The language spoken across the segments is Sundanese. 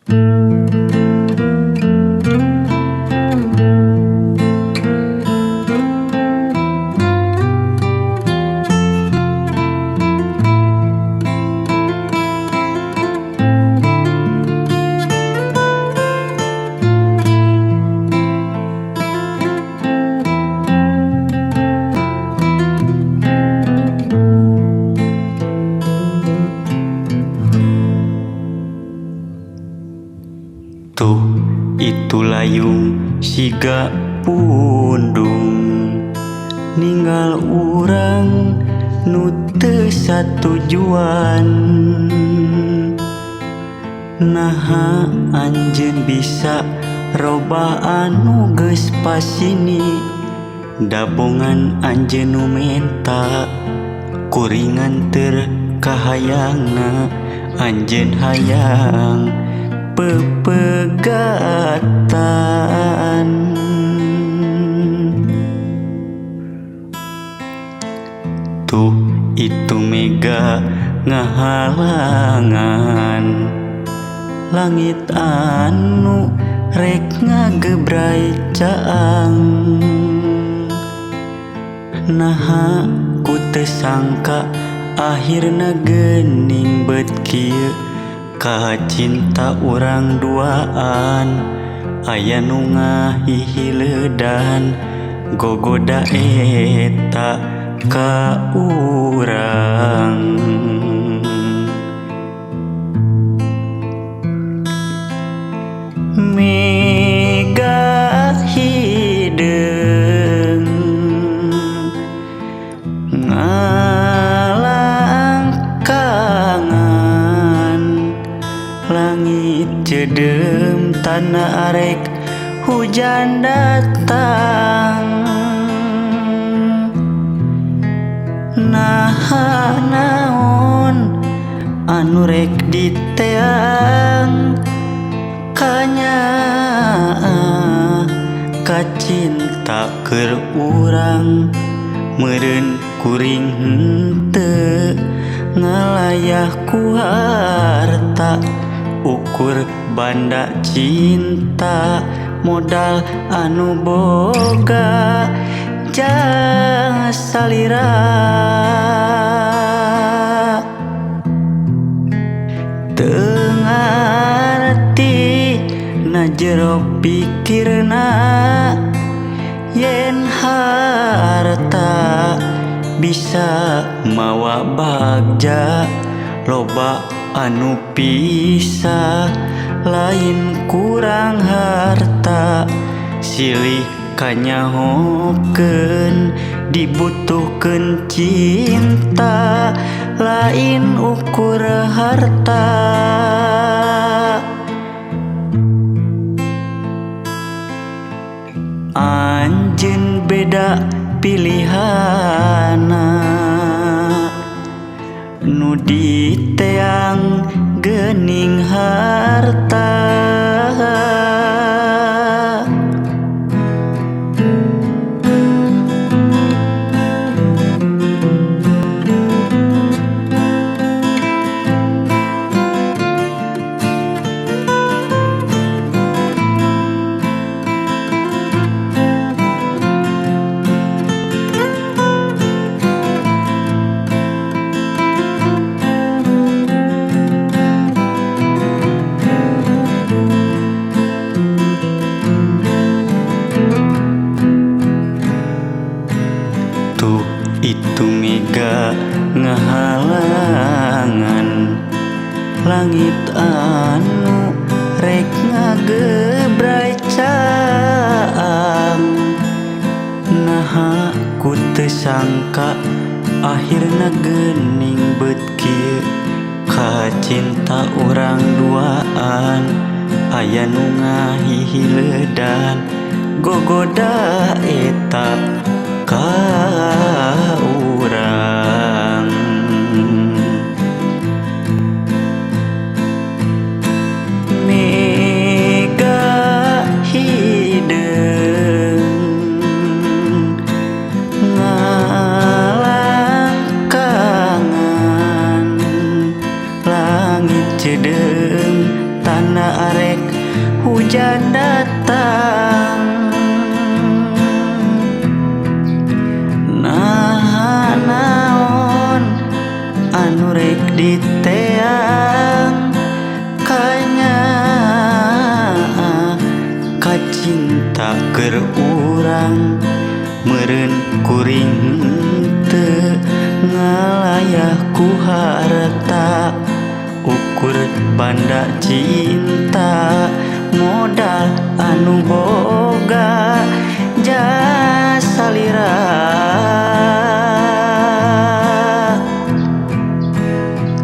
Tuh itu layung siga pundung ninggal urang nu teu satujuan. Naha anjeun bisa robah anu geus pasini, dabongan anjeun nu menta kuringan teu kahayangna. Anjeun hayang pepegatan. Tuh itu mega ngahalangan langit anu rek ngagebrai caang. Naha ku teu sangka akhirna geuning beut kieu kacinta urang duaan. Aya nu ngahihiledan gogoda eta ka urang. Mega hideung ngalangkangan langit cedeum tanah arek hujan datang. Naha naon anu rek diteang kanyaah kacinta keur urang. Meureun kuring henteu ngalayah ku harta, ukur banda cinta modal anu boga jang salira. Teu ngarti na jero pikirna yen harta bisa mawa bagja, loba anu pisah lain kurang harta. Silih kanyahokeun dibutuhkeun cinta lain ukur harta. Anjeun beda pilihana nu diteang geuning harta. Tuh itu mega ngahalangan langit anu rek ngagebrai caang. Naha ku teu sangka akhirna geuning beut kieu kacinta urang duaan. Aya nu ngahihiledan gogoda eta ka urang. Mega hideung ngalangkangan langit cedeung tanah Tandana arek hujan datang. Nah naon anu rek diteang kanya kacinta keur urang meureun kuring teu ngalayah ku harta ukur banda cinta modal anu boga jasa lira.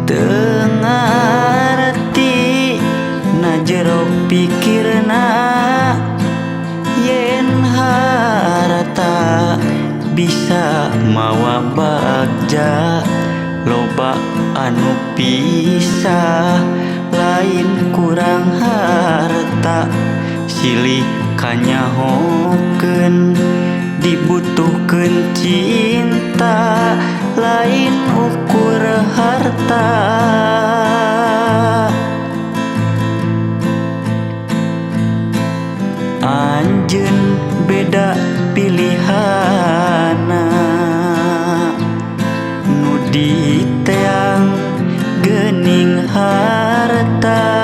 Teu ngarti na jero pikirna yen harta bisa mawa bagja loba anu pisah lain kurang harta silih kanyahokeun dibutuhkeun cinta lain ukur harta. Anjeun beda pilihana nu diteang geuning harta.